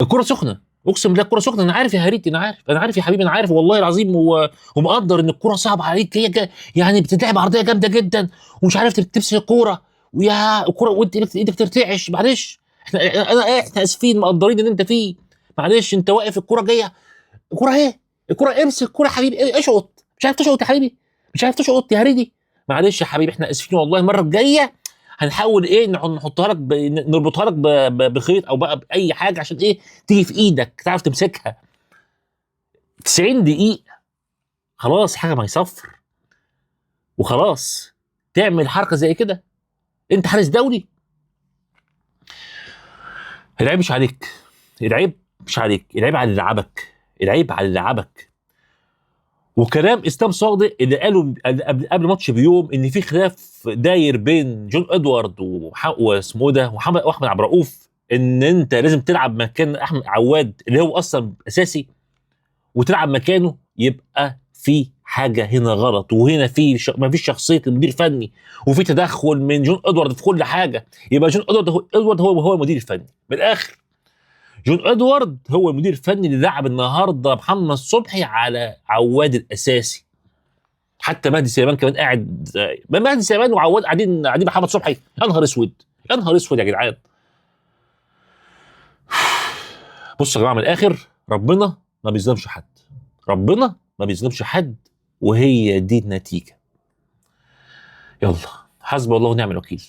الكره سخنة، اقسم بالله الكره سخنة. انا عارف يا هريدي، انا عارف، انا عارف يا حبيبي، انا عارف والله العظيم، ومقدر ان الكره صعبة عليك، هي يعني بتتلعب عرضية جامدة جدا ومش عارف تمسك الكورة، ويا الكورة وانت ايدك ترتعش. معلش احنا اسفين، مقدرين ان انت فيه، معلش انت واقف، الكورة جاية، الكورة اهي، الكورة امسك الكورة يا حبيبي، اشقط، مش عارف تشقط يا حبيبي، مش عارف تشقط يا هريدي، معلش يا حبيبي احنا اسفين والله. المرة الجاية هنحاول ايه نحطها لك نربطها لك بخيط او بقى باي حاجة عشان ايه تيجي في ايدك تعرف تمسكها. 90 دقيقة خلاص، حاجة ما يصفر وخلاص، تعمل حركة زي كده انت حارس دولي. العيب مش عليك، العيب مش عليك، العيب على اللي لعبك، العيب على اللي لعبك. وكلام اسلام صادق اللي قاله قبل ماتش بيوم ان في خلاف داير بين جون ادوارد واسمه ده واحمد عبد الرؤوف، ان انت لازم تلعب مكان احمد عواد اللي هو اصلا اساسي وتلعب مكانه، يبقى في حاجة هنا غلط، وهنا في ما فيش شخصية المدير الفني، وفي تدخل من جون ادوارد في كل حاجة. يبقى جون ادوارد هو المدير الفني من الاخر. جون ادوارد هو المدير الفني اللي لعب النهارده محمد صبحي على عواد الاساسي. حتى مهدي سليمان كمان قاعد، مهدي سليمان وعواد قاعدين محمد صبحي. يا نهار اسود، يا نهار اسود يا جدعان. بصوا يا جماعة، من الاخر ربنا ما بيظلمش حد، ربنا ما بيظلمش حد، وهي دي النتيجة. يلا حسبي الله ونعم الوكيل.